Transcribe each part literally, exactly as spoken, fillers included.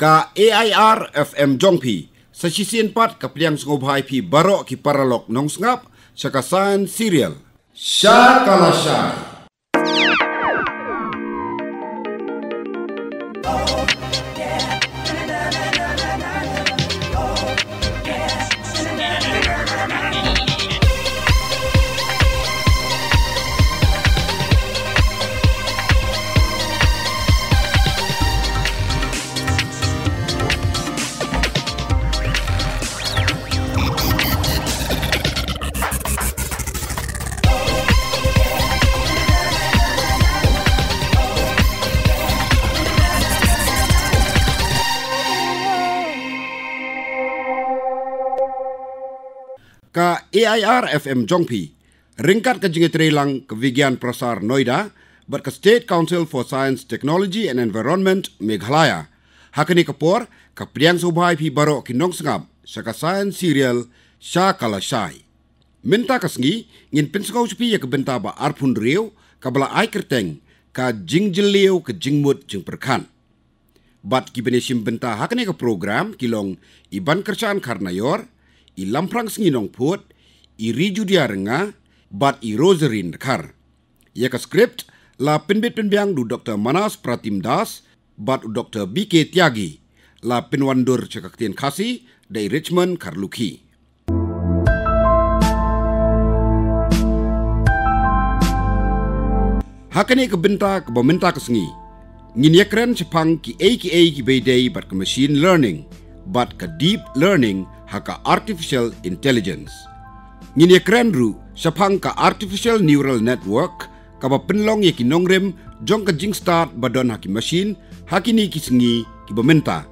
Ka A I R F M jong phi, sa shisien pat ka pdiang sngewbha ïa phi baroh ki paralok nongsngap sha ka Science Serial. Sha ka lashai. Ka A I R F M jong phi, ryngkat ka jingïatreilang ka Vigyan Prasar Noida bad ka State Council for Science, Technology and Environment Meghalaya, ha kane ka por ka pdiang sngewbha ïa phi baroh ki nongsngap sha ka Science Serial, sha ka lashai. Mynta ka sngi ngin pynsngew sha phi ïa ka bynta ba arphew hynriew kaba la ai kyrteng Ka Jingjylliew Ka Jingmut Jingpyrkhat. Bad kiba ïashim bynta ha kane ka program ki long i Bankyrshan Kharnaior, i Lamphrangsngi Nongphut, i Rijudia Rynga bad i Rosary Dkhar. Ïa ka script la pynbit pynbiang da u Doctor Manas Pratim Das bad u Doctor B K Tyagi. La pynwandur sha ka ktien Khasi da i Richmond Kharlukhi. Ha kane ka bynta kaba mynta ka sngi ngin ïakren shaphang kiei kiei kiba ïadei bad ka machine learning bad ka deep learning ha ka artificial intelligence. Ngin ïakren ruh shaphang ka artificial neural network kaba pynlong ïa ki nongrim jong ka jingstad ba don ha ki machine ha kine ki sngi kiba mynta.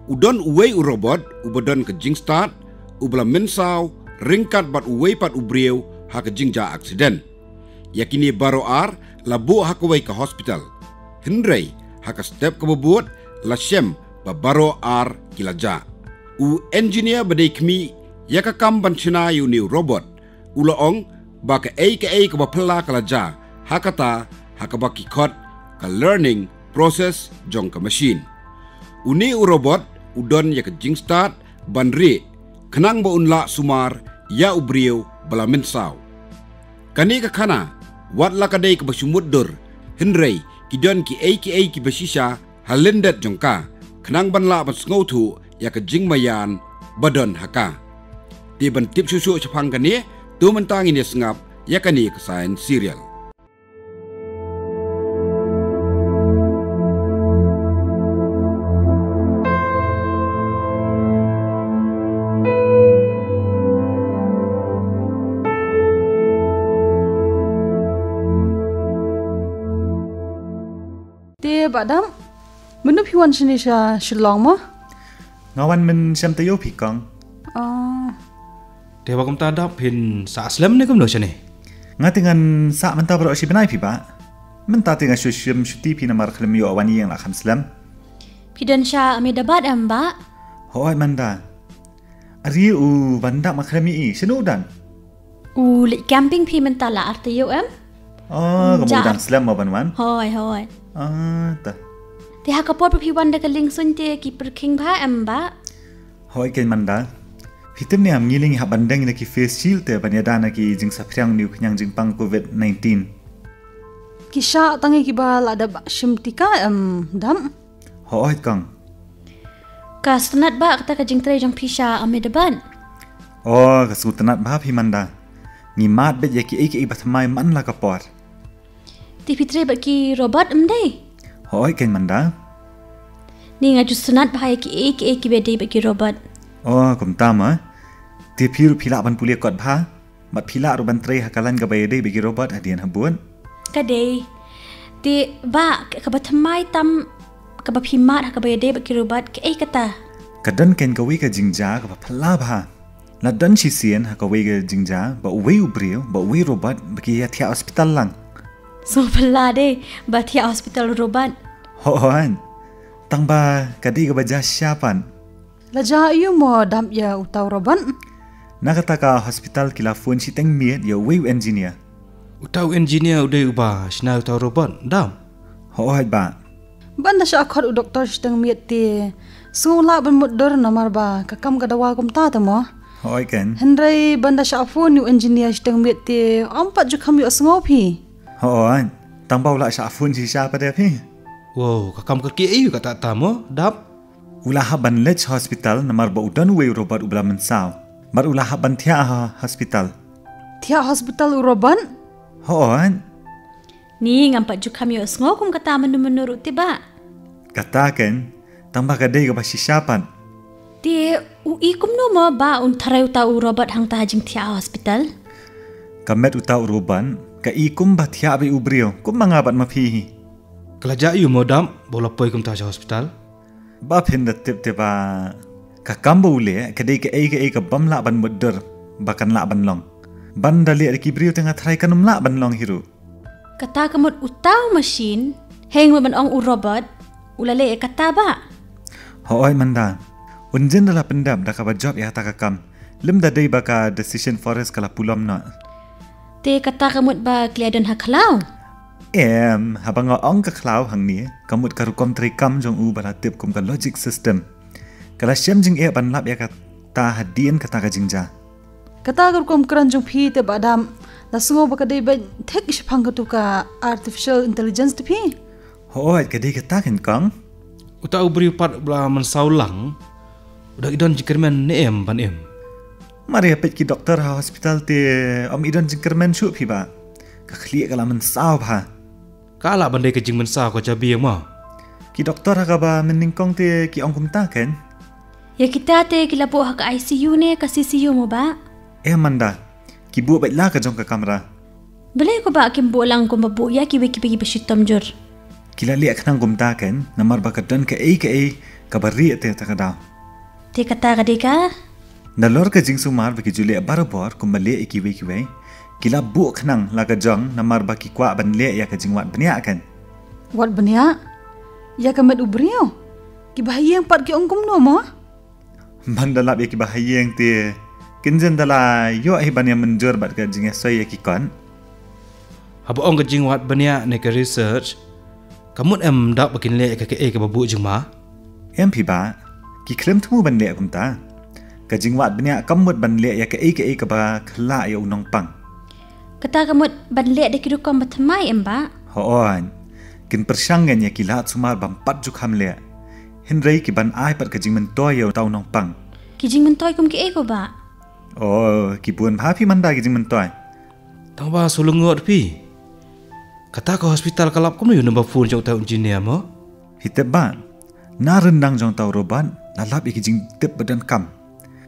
U don uwei u robot uba don ka jingstad uba la mynsaw ryngkat bad uwei pat u briew ha ka jingjia aksiden. Ïa kine baroh ar la buh ha kawei ka hospital. Hynrei ha ka step kaba bud la shem ba baroh ar ki la jah. U engineer ba dei khmih ïa ka kam ban shna ïa une u robot u la ong ba kaei kaei kaba phylla ka la jia ha kata ha kaba ki khot ka learning process jong ka machine. Une u robot u don ïa ka jingstad ban rieh khnang ba un lah sumar ïa u briew ba la mynsaw. Kane ka khana wat la ka dei kaba shu mutdur, hynrei ki don kiei kiei kiba shisha ha lyndet jong ka khnang ban lah ban sngewthuh ïa ka jingmaïan ba don ha ka. Te ban tip shuh shuh shaphang kane, to mynta ngin ïa sngap ïa kane ka Science Serial. Te Bah Dam, mynno phi wan shane sha Shillong mo? Nga wan mynshem taïew phi kong. Oh. Te ba kumta Dam phin sah slem ne kumno shane? Nga te ngan sah mynta baroh shi bnai phi Bah. Mynta te nga shu shim shuti phi namar khlem ïoh wan ïing la kham slem. Phi don sha Ahmedabad em Bah? Hooid mynta. Are u Bah Dam ma khlem ïohi, shano u don? U leit camping phi mynta la ar taïew em? Oh, ka mut u dang slem mo ban wan? Hooid, hooid. Ah, ta. Te ha ka por ba phi wan da ka lieng suiñ te ki pyrkhing bha em Bah? Hooid keiñ mynta. Phi tip ne em ngi lei ngi hap ban deng ïa ki face shield te ban ïada na ki jingsaphriang une u khñiang jingpang covid nineteen. Ki shah tang ïa kiba la dep shim tika em Dam? Hooid kong. Ka sngewtynnat Bah kata ka jingtrei jong phi sha Ahmedabad? Oh, ka sngewtynnat bha phi mynta. Ngi mad beit ïa kiei kiei ba thymmai man la ka por. Te phi trei bad ki robot em dei? Hooid keiñ mynta. Ni nga ju sngewtynnat bha ïa kiei kiei kiba dei bad ki robot. Oh, kumta mo. Te phi ruh phi lah ban pule kot bha. Bad phi lah ruh ban trei ha ka lain kaba ïadei bad ki robot hadien habud. Ka dei. Te Bah, kaba thymmai tam kaba phi mad ha kaba ïadei bad ki robot kaei kata? Ka don keiñ kawei ka jingjia kaba phylla bha. La don shisien ha kawei ka jingjia ba uwei u briew ba uwei robot ba ki ïa thiah hospital lang. Sngewphylla dei ba thiah hospital robot. Hooid. Tang ba ka dei kaba jia shisha pat. La jia aiu mo Dam ïa uta u robot? Na kata ka hospital ki la phone shiteng miet ïa uwei u engineer. Uta u engineer u dei uba shna uta u robot Dam? Hooid Bah. Ban da shah khot u doktor shiteng miet te, sngew lah ban mutdur namar ba ka kam ka dawa kumta te mo. Hooid kan. Hynrei ban da shah phone u engineer shiteng miet te, ym pat ju kham ïohsngew phi. Hooid. Tang ba u la shah phone shisha pat ïa phi. Wow, ka kam ka kiei kata ta mo, Dap? U la hap ban leit hospital namar ba u don uwei u robot uba la mynsaw. Bad u la hap ban thiah ha hospital. Thiah hospital u robot? Hooid. Ni ngam pat ju kham ïohsngew kum kata mynno mynno ruh te bah. Kata kan, tang ba ka dei kaba shisha pat. Te u i kumno mo ba un tharai uta u robot hangta ha jingthiah ha hospital? Ka met uta u robot, ka i kumba thiah beit u briew, kumba nga bad ma phi hi. Ka la jah ïa u mo Dap, ba u la poi kumta sha hospital? Ba phin da tip te bah, ka kam ba u leh, ka dei kaei kaei ka bym lah ban mutdur ba kan lah ban long. Ban da leh da ki briew te nga tharai kan ym lah ban long hi ruh. Kata ka mut uta u machine, hynrei mut ban ong u robot, u la leh ïa kata bah. Hooid Manda. Un jin da la pyndep da kaba jop ïa kata ka kam. Lymda dei ba ka Decision Forest ka la pulom noh. Te kata ka mut ba ki la don ha khlaw? Em, haba nga ong ka khlaw hangne, ka mut ka rukom treikam jong u ba la tip kum ka logic system. Ka la shem jingeh ban lap ïa kata hadien kata ka jingjia. Kata ka rukom kren jong phi te bah Dap, la sngew ba ka dei beit thik shaphang katu ka artificial intelligence te phi? Hooid, ka dei kata kan kong. Uta u briew pat ba la mynsaw lang, u dang i don jingkyrmen ne em ban im? Mar ïa peit ki doktor ha hospital te ym i don jingkyrmen shuh phi bah. Ka khlieh ka la mynsaw bha. Ka lah ban dei ka jingmynsaw ka jabieng mo. Ki doktor ha kaba mynnyngkong te ki ong kumta kan? Ïa kita te ki la buh ha ka I C U ne ka C C U mo bah? Eh Manda, ki buh beit la ka jong ka kamra. Balei ko bah kim buh lang kumba buh ïa kiwei kiwei kiba shitom jur? Ki la leh khnang kumta kan, namar ba ka don kaei kaei kaba rieh te ta ka daw. Te kata ka dei ka? Nalor ka jingsumar ba ki ju leh barabor kumba leh ïa kiwei kiwei, ki la buh khnang la ka jong namar ba ki kwah ban leh ïa ka jingwad bniah kan. Wad bniah? Ïa ka met u briew? Kiba ha ïing pat ki ong kumno mo? Ban da lap ïa kiba ha ïing te, kin jin da la ïoh hi ban ïa mynjur bad ka jingïasoi ïa ki kot. Haba ong ka jingwad bniah ne ka research, ka mut em Dap ba kin leh ïa ka kaei kaba buh jingma? Em phi bah, ki khlem thmu ban leh kumta. Ka jingwad bniah kam mut ban leh ïa kaei kaei kaba khlaiñ ïa u nongpang. Kata ka mut ban leh da ki rukom ba thymmai em bah? Hooid. Kin pyrshang ngan ïa ki lad sumar bym pat ju kham leh. Hynrei ki ban ai pat ka jingmyntoi ïa uta u nongpang. Ki jingmyntoi kum kiei ko bah? Oh, ki bun bha phi Manda ki jingmyntoi. Tang ba shu lyngngoh phi. Kata ka hospital ka lap kumno ïa u number phone jong uta u engineer mo? Phi tip bah, na ryndang jong uta u robot la lap ïa ki jingtip ba donkam.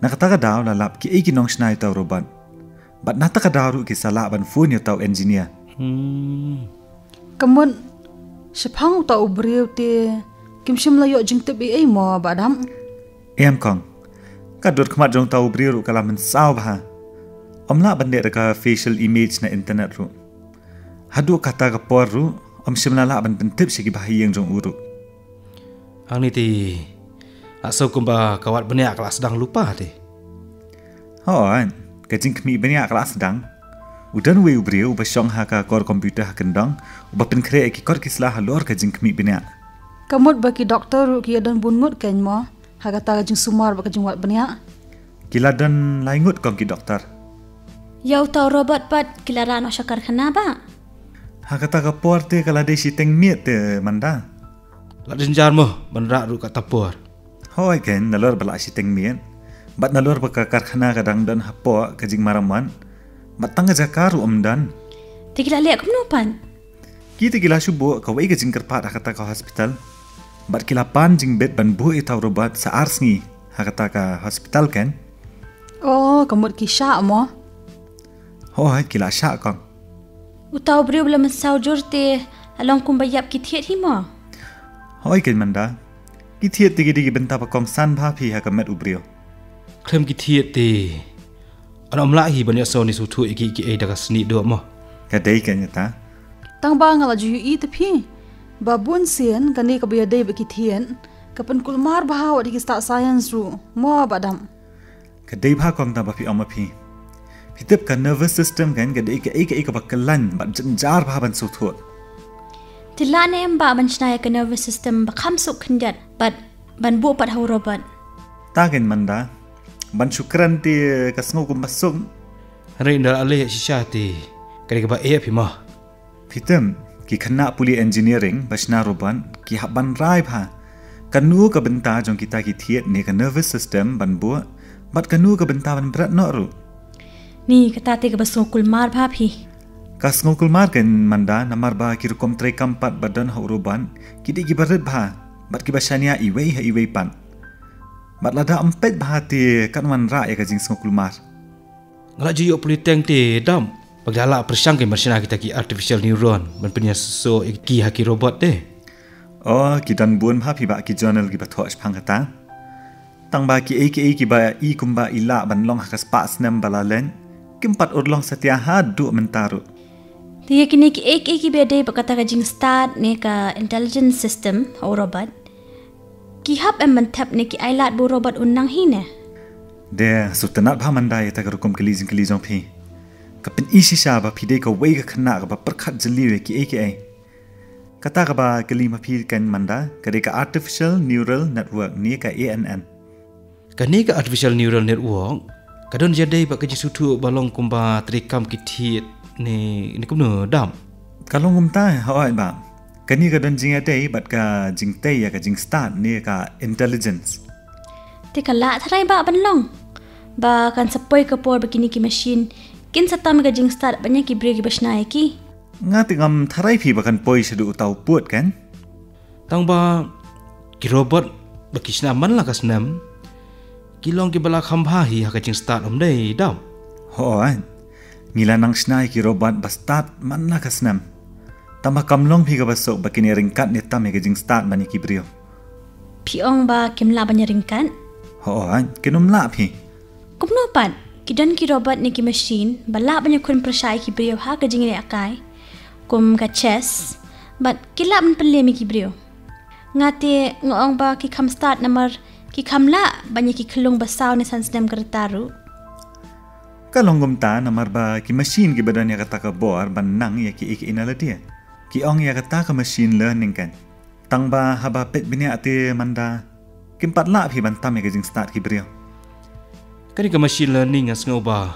Na kata ka daw la lap kiei ki nongshna ïa uta u robot. Bad na kata ka daw ruh ki sa lah ban phone ïa uta u engineer. Hmm. Ka mut shaphang uta u briew te kim shym la ïoh jingtip ei ei mo bah Dap? Em kong. Ka dur khmat jong uta u briew ruh ka la mynsaw bha. Ym lah ban leh da ka facial image na internet ruh. Haduh kata ka por ruh ym shym la lah ban pyntip sha kiba ha ïing jong u ruh. Hangne te, la sngew kumba ka wad bniah ka la sdang lypa te. Hooid, ka jingkhmih bniah ka la sdang. U don uwei u briew uba shong ha ka kor computer ha kyndong, uba pynkhreh ïa ki kot ki sla halor ka jingkhmih bniah. Ka mut ba ki doktor ruh ki ïa don bun ngut kein mo ha kata ka jingsumar bad ka jingwad bniah? Ki la don lai ngut kong ki doktor. Ïa uta u robot pat ki la rah noh sha karkhana bah? Ha kata ka por te ka la dei shiteng miet te Manda. La dei jynjar mo ban rah ruh kata por. Hooid kein, nalor ba la shiteng miet. Bad nalor ba ka karkhana ka dang don hapoh ka jingmaramot. Bad tang ka jaka ruh ym don. Te ki la leh kumno pat? Ki te ki la shu buh kawei ka jingkyrpad ha kata ka hospital. Bad ki la pan jingbit ban buh ïa uta u robot sa ar sngi ha kata ka hospital kein. Oh, ka mut ki shah mo? Hooid, ki la shah kong. Uta u briew ba la mynsaw jur te, la long kumba ïap ki thied hi mo? Hooid kein Manda. Ki thied te ki dei ki bynta ba kongsan bha phi ha ka met u briew. Khlem ki thied te, yn ym lah hi ban ïa soni suthu ïa ki kiei da ka snieh duh mo. Ka dei kein ïa ta. Tang ba nga la ju ïohi te phi ba bun sien kane kaba ïadei bad ki thied ka pynkulmar bha wat ïa ki stad science ruh mo bah Dap? Ka dei bha kong tang ba phi ong ma phi. Phi tip ka nervous system kein ka dei kaei kaei kaba khlaiñ bad jynjar bha ban suthu. Te lah ne em bah ban shna ïa ka nervous system ba kham suk khyndiat bad ban buh pat ha u robot? Ta kein Manda, ban shu kren te ka sngew kumba suk. Hynrei ynda la leh shisha te ka dei kaba eh phi ma. Phi tip, ki khynnah pule engineering ba shna robot ki hap ban rai bha kano ka bynta jong kita ki thied ne ka nervous system ban buh, bad kano ka bynta ban bret noh ruh. Ni, kata te kaba sngew kulmar bha phi. Ka sngew kulmar kein Manda, namar ba ki rukom treikam pat ba don ha u robot ki dei kiba rit bha bad kiba shaniah iwei ha iwei pat. Bad lada ym peit bha te kan wanrah ïa ka jingsngew kulmar. Nga la ju ïoh pule teng te dam ba ki la lah pyrshang kein ban shna kita ki artificial neuron ban pynïasoh ïa ki ha ki robot te. Oh, ki don bun bha phi bah ki journal kiba thoh shaphang kata. Tang ba kiei kiei kiba i kumba i lah ban long ha ka spah snem ba la leit, kim pat urlong satia haduh mynta ruh. Te ïa kine kiei kiei kiba dei bad kata ka jingstad ne ka intelligence system ha u robot, ki hap em ban thep ne ki ailad ba u robot un nang hi ne? De, sngewtynnat bha Manda ïa kata ka rukom kylli jingkylli jong phi. Ka pyni shisha ba phi dei kawei ka khynnah kaba pyrkhat jylliew ïa kiei kiei. Kata kaba kylli ma phi kein Manda, ka dei ka artificial neural network ne ka A N N. Kane ka artificial neural network ka don ïadei bad ka jingsngewthuh ba long kumba treikam ki thied ne, ne kumno dam? Ka long kumta, hooid bah. Kane ka don jingïadei bad ka jingtei ïa ka jingstad ne ka intelligence. Te ka lah tharai bah ban long ba kan sa poi ka por ba kine ki machine kin sa tam ïa ka jingstad ban ïa ki briew kiba shna ïa ki? Nga te ngam tharai phi ba kan poi shaduh uta u pud kein. Tang ba ki robot ba ki shna man la ka snem ki long kiba la kham bha hi ha ka jingstad, ym dei dam? Hooid. Ngi la nang shna ïa ki robot ba stad man la ka snem. Tang ba kam long phi kaba suk ba kin ïa ryngkat ne tam ïa ka jingstad ban ïa ki briew. Phi ong ba kim lah ban ïa ryngkat? Hooid, kin ym lah phi. Kumno pat, ki don ki robot ne ki machine ba lah ban ïakhun pyrshah ïa ki briew ha ka jingleh kai, kum ka chess, bad ki lah ban pynlem ïa ki briew. Nga te nga ong ba ki kham stad namar ki kham lah ban ïa ki khyllung ba saw ne san snem ka rta ruh. Ka long kumta namar ba ki machine kiba don ïa kata ka bor ban nang ïa kiei kiei na lade, ki ong ïa kata ka machine learning kein. Tang ba haba peit bniah te Manda, kim pat lah phi ban tam ïa ka jingstad ki briew. Kane ka machine learning nga sngew ba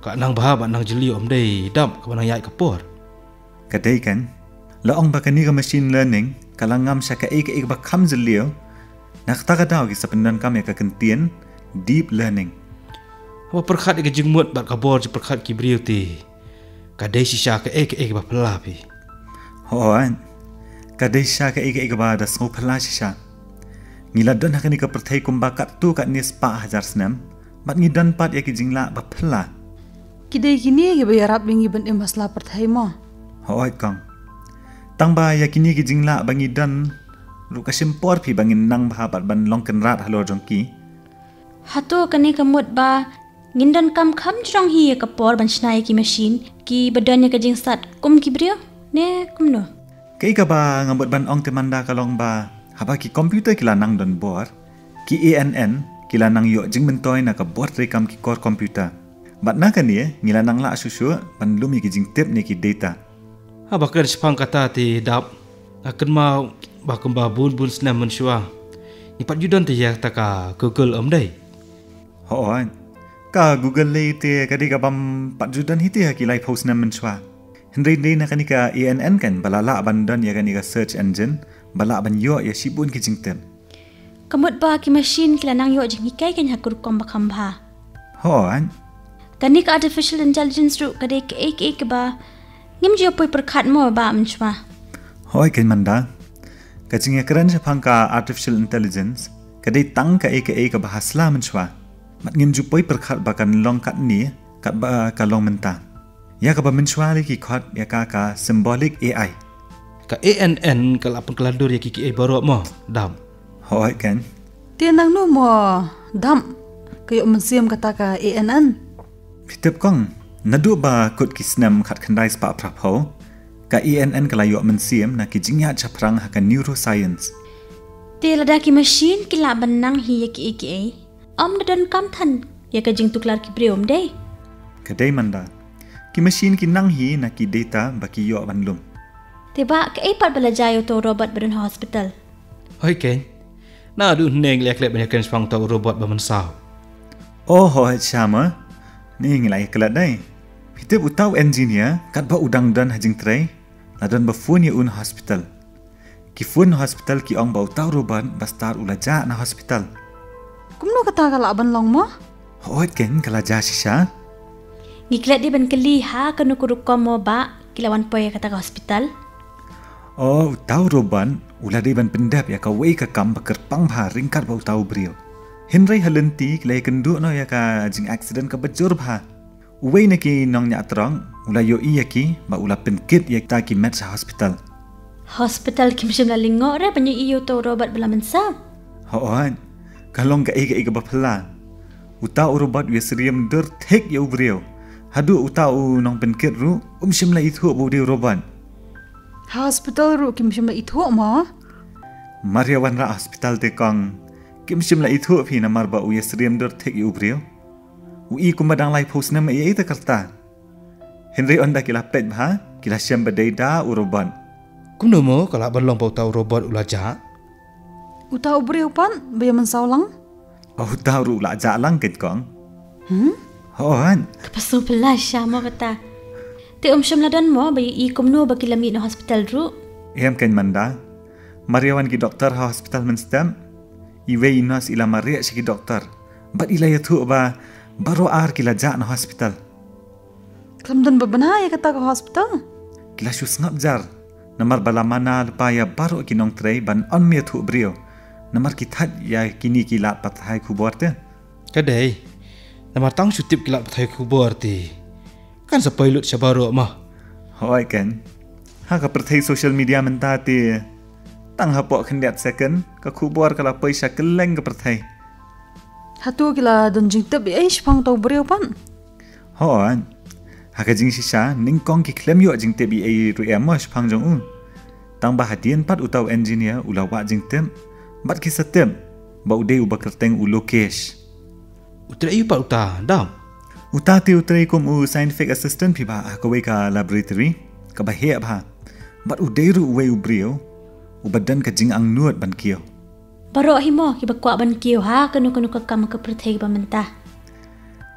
ka nang bha bad nang jylliew, ym dei dam, kaba nang ïaid ka por. Ka dei kein, la ong ba kane ka machine learning ka la ngam sha kaei kaei kaba kham jylliew. Na kata ka daw ki sa pyndonkam ïa ka kyntien deep learning. Haba pyrkhat ïa ka jingmut bad ka bor jingpyrkhat ki briew te, ka dei shisha kaei kaei kaba phylla phi. Hooid. Ka dei shisha kaei kaei kaba da sngew phylla shisha. Ngi la don ha kane ka pyrthei kumba katto katne spah hajar snem bad ngi don pat ïa ki jinglah ba phylla. Ki dei kine kiba ïarap ïa ngi ban im ha sla pyrthei mo. Hooid kong. Tang ba ïa kine ki jinglah ba ngi don ruh ka shim por phi ba ngin nang bha bad ban long kynrad halor jong ki. Hato kane ka mut ba ngin donkam kham jrong hi ïa ka por ban shna ïa ki machine kiba don ïa ka jingstad kum ki briew, ne kumno? Kaei kaba nga mut ban ong te Manda ka long ba haba ki computer ki la nang don bor, ki A N N ki la nang ïoh jingmyntoi na ka bor treikam ki core computer. Bad na kane ngi la nang lah shuh shuh ban lum ïa ki jingtip ne ki data. Haba kren shaphang kata te dap, nga kynmaw ba kumba bun bun snem mynshuwa ngi pat ju don te ïa kata ka Google, ym dei? Hooid. Ka Google lei te ka dei kabym pat ju don hi te ha ki laiphew snem mynshuwa. Hynrei dei na kane ka A N N kein ba la lah ban don ïa kane ka search engine ba lah ban ïoh ïa shibun ki jingtip. Ka mut ba ki machine ki la nang ïoh jinghikai kein ha ka rukom ba kham bha. Hooid. Kane ka artificial intelligence ruh ka dei kaei kaei kaba ngim ju poi pyrkhat mo ba mynshuwa. Hooid kein Manda. Ka jingïakren shaphang ka artificial intelligence ka dei tang kaei kaei kaba ha sla mynshuwa. Bad ngim ju poi pyrkhat ba kan long katne katba ka long mynta. Ïa kaba mynshuwa lei ki khot ïa ka ka symbolic A I. Ka A N N ka la pynkylla dur ïa ki kiei baroh mo, dam? Hooid kein. Te nangno mo, dam, ka ïoh mynsiem kata ka A N N? Phi tip kong, naduh ba kut ki snem khatkhyndai spah phraphew, ka A N N ka la ïoh mynsiem na ki jingïaid shaphrang ha ka neuroscience. Te lada ki machine ki lah ban nang hi ïa kiei kiei, ym da donkam than ïa ka jingtuklar ki briew, ym dei? Ka dei Manda. Ki machine ki nang hi na ki data ba ki ïoh ban lum. Te ba, kaei pat ba la jia ïa uta u robot ba don ha hospital? Hoi keiñ. Naduh hynne ngi la ïakhleh ban ïakren shaphang uta u robot ba mynsaw. Oh, hooid, sha ma. Ni ngi la ïakhleh dei. Phi tip uta u engineer, katba u dang don ha jingtrei, la don ba phone ïa u na hospital. Ki phone na hospital ki ong ba uta u robot ba stad u la jah na hospital. Kumno kata ka lah ban long mo? Hooid keiñ, ka la jah shisha. Ngi klet dei ban kylli ha kano ka rukom mo ba ki la wan poi ïa kata ka hospital. Oh, uta u robot u la dei ban pyndep ïa kawei ka kam ba kyrpang bha ryngkat bad uta u briew. Hynrei ha lynti ki la ïakynduh noh ïa ka jingaccident kaba jur bha. Uwei na ki nongñiah trok u la ïohi ïa ki bad u la pynkit ïa kita ki met sha hospital. Hospital kim shym la lyngngoh re ban ïohi ïa uta u robot ba la mynsaw. Hooid, ka long kaei kaei kaba phylla. Uta u robot u ïasyriem dur thik ïa u briew. Haduh uta u nongpynkit ruh um shym la ithuh ba u dei u robot. Ha hospital ruh kim shym la ithuh mo? Mar ïa wanrah hospital te kong, kim shym la ithuh phi namar ba u ïasyriem dur thik ïa u briew. U i kumba dang laiphew snem ïa ita ka rta. Hynrei ynda ki la peit bha, ki la shem ba dei da u robot. Kumno mo ka lah ban long ba uta u robot u la jah? Uta u briew pat ba ïa mynsaw lang? Oh, uta ruh u la jah lang keiñ kong. Hmm? Hooid. Kaba sngewphylla shisha mo kata. Te um shym la don mo ba ïohi kumno ba ki la mih na hospital ruh? Em keiñ Manda. Mar ïa wan ki doktor ha hospital mynstep, iwei i nurse i la mareh sha ki doktor bad i la ïathuh ba baroh ar ki la jah na hospital. Khlem don ba bna ïa kata ka hospital? Ki la shu sngap jar namar ba la mana lypa ïa baroh ki nongtrei ban ym ïathuh briew, namar ki thait ïa kine ki lad pathai khubor te. Ka dei, namar tang shu tip ki lad pathai khubor te kan sa poi lut sha baroh ma. Hooid keiñ. Ha ka pyrthei social media mynta te, tang hapoh khyndiat second ka khubor ka la poi sha kylleng ka pyrthei. Hato ki la don jingtip ei ei shaphang uta u briew pat? Hooid. Ha ka jingshisha nyngkong ki khlem ïoh jingtip ei ei ruh em mo shaphang jong u. Tang ba hadien pat uta u engineer u la wad jingtip bad ki sa tip ba u dei uba kyrteng u Lokesh. U trei aïu pat uta, Dam? Uta te u trei kum u scientific assistant phi ba ha kawei ka laboratory kaba heh bha. Bad u dei ruh uwei u briew uba don ka jingangnud ban kiew. Baroh hi mo kiba kwah ban kiew ha kano kano ka kam ka pyrthei ba mynta.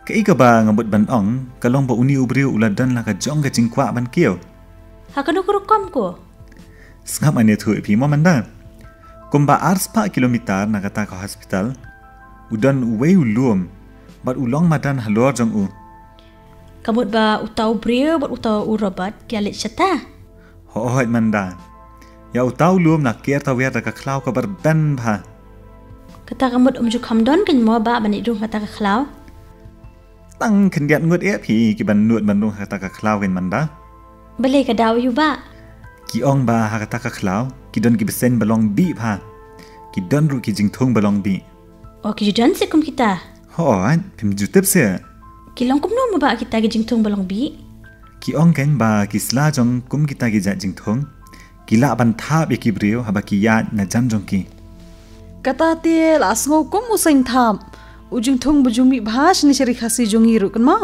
Kaei kaba nga mut ban ong ka long ba une u briew u la don la ka jong ka jingkwah ban kiew. Ha kano ka rukom ko? Sngap ngan ïathuh ïa phi mo Manda. Kumba arspah kilometer na kata ka hospital u don uwei u lum bad u long madan halor jong u. Ka mut ba uta u briew bad uta u robot ki la leit shata? Hooid Manda. Ïa uta u lum la ker tawiar da ka khlaw kaba rben bha. Kata ka mut um ju kham don keiñ mo ba ban leit rung ha kata ka khlaw? Tang khyndiat ngut eh phi kiban nud ban rung ha kata ka khlaw keiñ Manda. Balei, ka daw aïu ba? Ki ong ba ha kata ka khlaw ki don ki bseiñ ba long bih bha. Ki don ruh ki jingthung ba long bih. O, ki ju don seh kum kita? Hooid, phim ju tip seh? Ki long kumno mo ba kita ki jingthung ba long bih? Ki ong keiñ ba ki sla jong kum kita ki jait jingthung ki lah ban thap ïa ki briew haba ki ïaid na jan jong ki. Kata te la sngew kum u seiñ thap, u jingthung ba ju mih bha shane sha ri Khasi jong ngi ruh kynmaw.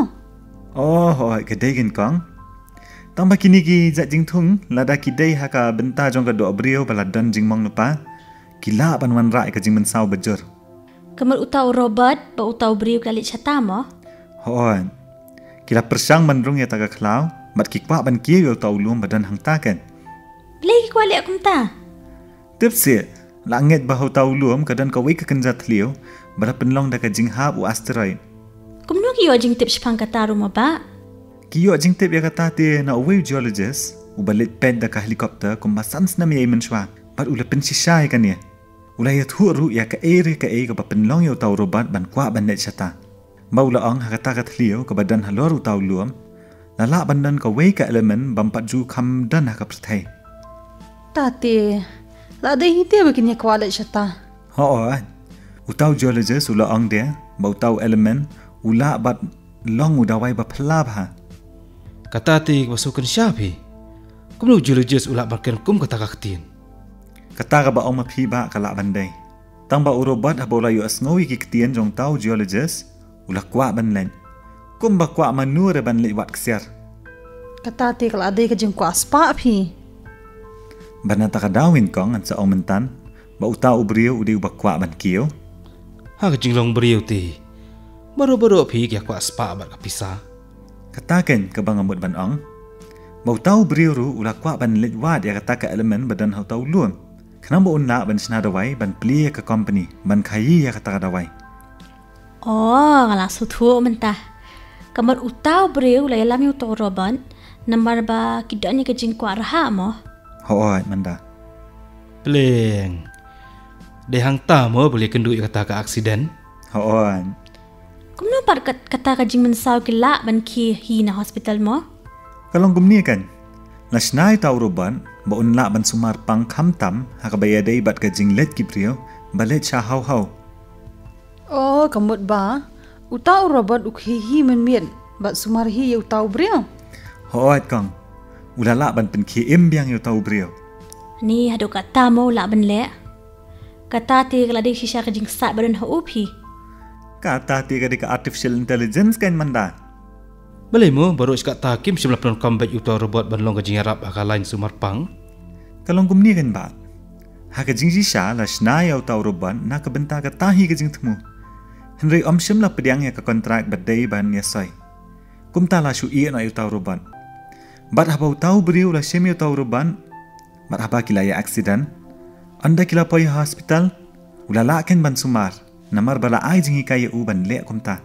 Oh, hooid, ka dei keiñ kong. Tang ba kine ki jait jingthung lada ki dei ha ka bynta jong ka doh briew ba la don jingmong lypa, ki lah ban wanrah ïa ka jingmynsaw ba jur. Ka mut uta u robot bad uta u briew ki la leit shata mo? Hooid. Ki la pyrshang ban rung ïa kata ka khlaw bad ki kwah ban kiew ïa uta u lum ba don hangta keiñ. Balei ki kwah leh kumta? Tip seh, la ngeit ba ha uta u lum ka don kawei ka kynja thliew ba la pynlong da ka jinghap u asteroid. Kumno ki ïoh jingtip shaphang kata ruh mo ba? Ki ïoh jingtip ïa kata te na uwei u geologist uba leit peit da ka helicopter kumba san snem ïa i mynshuwa bad u la pynshisha ïa kane. U la ïathuh ruh ïa kaei re kaei kaba pynlong ïa uta u robot ban kwah ban leit shata. Ba u la ong ha kata ka thliew kaba don halor uta u lum la lah ban don kawei ka element bym pat ju kham don ha ka pyrthei. Kata te, la dei hi te ba kin ïa kwah leit shata? Hooid. Uta u geologist u la ong de ba uta u element u lah ban long u dawai ba phylla bha. Kata te kaba sngewkynshah phi. Kumno u geologist u lah ban kren kum kata ka ktien? Kata kaba ong ma phi ba ka lah ban dei. Tang ba u robot haba u la ïohsngew ïa ki ktien jong uta u geologist u la kwah ban leit. Kumba kwah mano re ban leit wad ksiar. Kata te ka la dei ka jingkwah spah phi. Bad na kata ka daw ngan kong ngan sa ong mynta ba uta u briew u dei uba kwah ban kiew. Ha ka jinglong briew te, baroh baroh phi ki kwah spah bad ka pisa. Kata keiñ kaba nga mut ban ong. Ba uta u briew ruh u la kwah ban leit wad ïa kata ka element ba don ha uta u lum, khnang ba un lah ban shna dawai ban plie ïa ka company ban khaii ïa kata ka dawai. Oh, nga la sngewthuh mynta. Ka mut uta u briew u la ïalam ïa uta u robot namar ba ki don ïa ka jingkwah rhah mo. Hooid, mynta. Pleng. Dei hangta mo ba la kynduh ïa kata ka aksiden. Hooid. Kumno pat kat-, kata ka jingmynsaw ki lah ban khie hi na hospital mo? Ka long kumne keiñ. La shna ïa uta u robot ba un lah ban sumar pang khamtam ha kaba ïadei bad ka jingleit ki briew ba leit sha haw haw. Oh, ka mut ba uta u robot u khie hi mynmiet bad sumar hi ïa uta u briew. Hooid kong. U la lah ban pynkhie im biang ïa uta u briew. Ni haduh katta mo u lah ban leh. Kata te ka la dei shisha ka jingsat ba don ha u phi. Kata te ka dei ka artificial intelligence keiñ mynta. Balei mo baroh shi katta kim shym la pyndonkam beit uta u robot ban long ka jingïarap ha ka lain sumar pang? Ka long kumne keiñ bah. Ha ka jingshisha la shna ïa uta u robot na ka bynta kata hi ka jingthmu. Hynrei ym shym la pdiang ïa ka kontrak ba dei ban ïasoi. Kumta la shu ïeh noh ïa uta u robot. Bad haba uta u briew u la shim ïa uta u robot, bad haba ki la ïa aksiden, ynda ki la poi ha hospital, u la lah keiñ ban sumar namar ba la ai jinghikai ïa u ban leh kumta.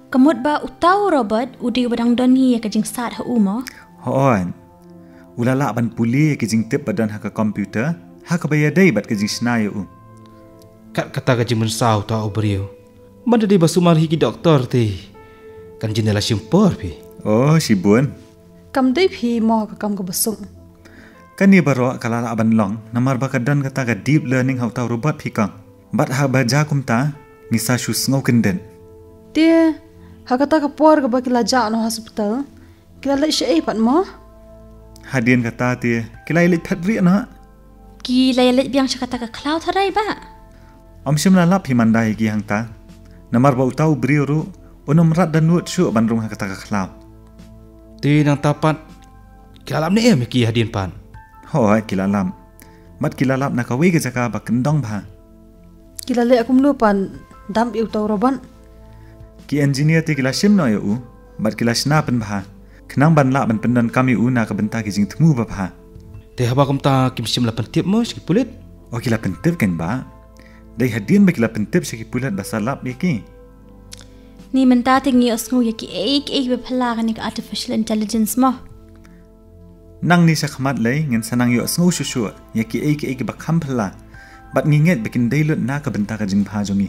Ka mut ba uta u robot u dei uba dang don hi ïa ka jingsat ha u mo? Hooid. U la lah ban pule ïa ki jingtip ba don ha ka computer ha kaba ïadei bad ka jingshna ïa u. Kat kata ka jingmynsaw uta u briew. Ban da dei ba sumar hi ki doktor te, kan jin da la shim por phi. Oh, shibun. Kam dei phi mo ha ka kam kaba suk. Kane baroh ka la lah ban long namar ba ka don kata ka deep learning ha uta u robot phi kong. Bad haba jia kumta, ngi sa shu sngew kyndit. Te ha kata ka por kaba ki la jah noh hospital, ki la leit shaei pat mo? Hadien kata te ki la ïa leit phet rieh noh. Ki la ïa leit biang sha kata ka khlaw tharai bah? Ym shym la lap hi mynta ïa ki hangta. Namar ba uta u briew ruh un ym rat da nud shuh ban rung ha kata ka khlaw. Te nangta pat ki la lap ne em ïa ki hadien pat? Hooid, ki la lap. Bad ki la lap na kawei ka jaka ba kyndong bha. Ki la leh kumno ban dap ïa uta u robot? Ki engineer te ki la shim noh ïa u bad ki la shna pynbha, khnang ban lah ban pyndonkam ïa u na ka bynta ki jingthmu babha. Te haba kumta kim shym la pyntip mo sha ki pulit? Oh, ki la pyntip keiñ bah. Dei hadien ba ki la pyntip sha ki pulit ba sa lap ïa ki. Ni mynta te ngi ïohsngew ïa kiei kiei kiba phylla kane ka artificial intelligence mo? Nangne shakhmat lei ngin sa nang ïohsngew shuh shuh ïa kiei kiei kiba kham phylla. Bad ngi ngeit ba kin dei lut na ka bynta ka jingbha jong ngi.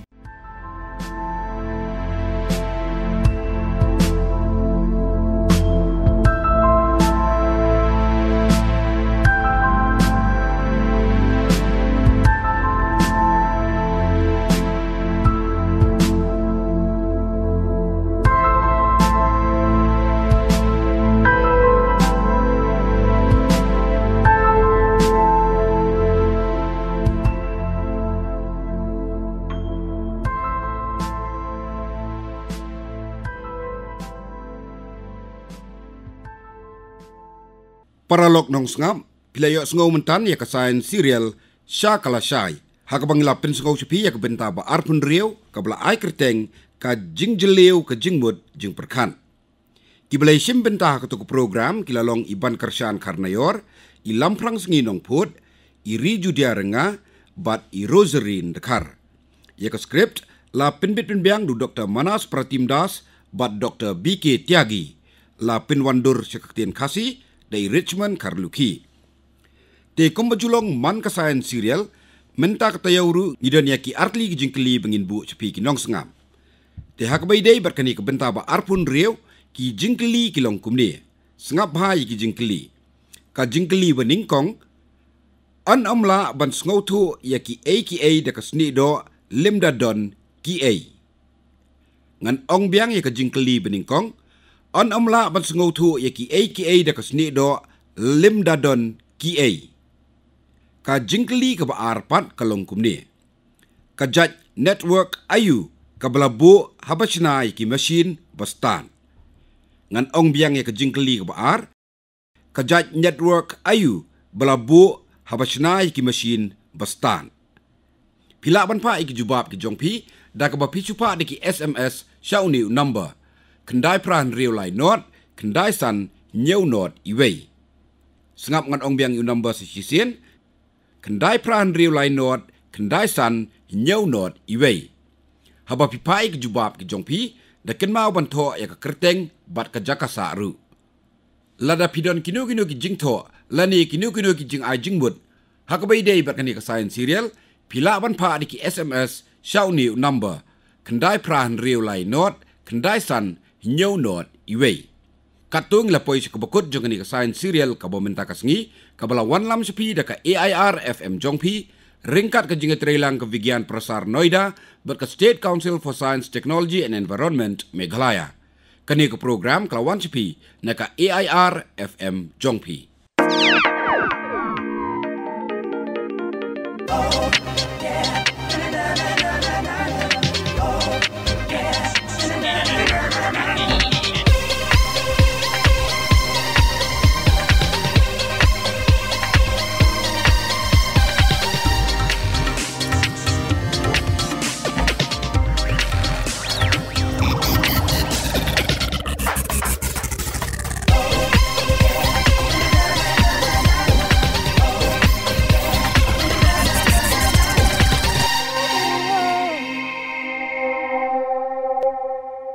Paralok nongsngap, phi la ïohsngew mynta ïa ka Science Serial Sha Ka Lashai, ha kaba ngi la pynsngew sha phi ïa ka bynta ba arphew hynriew kaba la ai kyrteng Ka Jingjylliew Ka Jingmut Jingpyrkhat. Kiba la ïashim bynta ha kato ka program ki la long i Bankyrshan Kharnaior, i Lamphrangsngi Nongphut, i Rijudia Rynga bad i Rosary Dkhar. Ïa ka script la pynbit pynbiang da u Doktor Manas Pratim Das bad Doktor B K Tyagi. La pynwandur sha ka ktien Khasi da i Richmond Kharlukhi. Te kumba ju long man ka Science Serial, mynta ka taïew ruh ngi don ïa ki artylli ki jingkylli ba ngin buh sha phi ki nongsngap. Te ha kaba ïadei bad kane ka bynta ba arphew hynriew, ki jingkylli ki long kumne. Sngap bha ïa ki jingkylli. Ka jingkylli ba nyngkong: Yn ym lah ban sngewthuh ïa kiei kiei da ka snieh doh lymda don kiei. Ngan ong biang ïa ka jingkylli ba nyngkong: Yn ym lah ban sngewthuh ïa kiei kiei da ka snieh doh lymda don kiei. Ka jingkylli kaba ar pat ka long kumne: Ka jait network aïu kaba la buh haba shna ïa ki machine ba stad? Ngan ong biang ïa ka jingkylli kaba ar: Ka jait network aïu ba la buh haba shna ïa ki mashin ba stad. Phi lah ban phah ïa ki jubab ki jong phi da kaba phi shu phah da ki S M S sha une u number: khyndai phra hynriew lai nod khyndai san hynñiew nod iwei. Sngap ngan ong biang ïa u number sa shisien: khyndai phra hynriew lai nod khyndai san hynñiew nod iwei. Haba phi phah ïa ki jubab ki jong phi, da kynmaw ban thoh ïa ka kyrteng bad ka jaka sah ruh. Lada phi don kino kino ki jingthoh lane kino kino ki jingai jingmut ha kaba ïadei bad kane ka science serial, phi lah ban phah da ki S M S sha une u number: khyndai phra hynriew lai nod khyndai san hynñiew nod iwei. Katto ngi la poi sha kaba kut jong kane ka science serial kaba mynta ka sngi, kaba la wanlam sha phi da ka A I R F M jong phi, ryngkat ka jingïatreilang ka Vigyan Prasar Noida bad ka State Council for Science, Technology and Environment Meghalaya. Kane ka program ka la wan sha phi na ka A I R F M jong phi.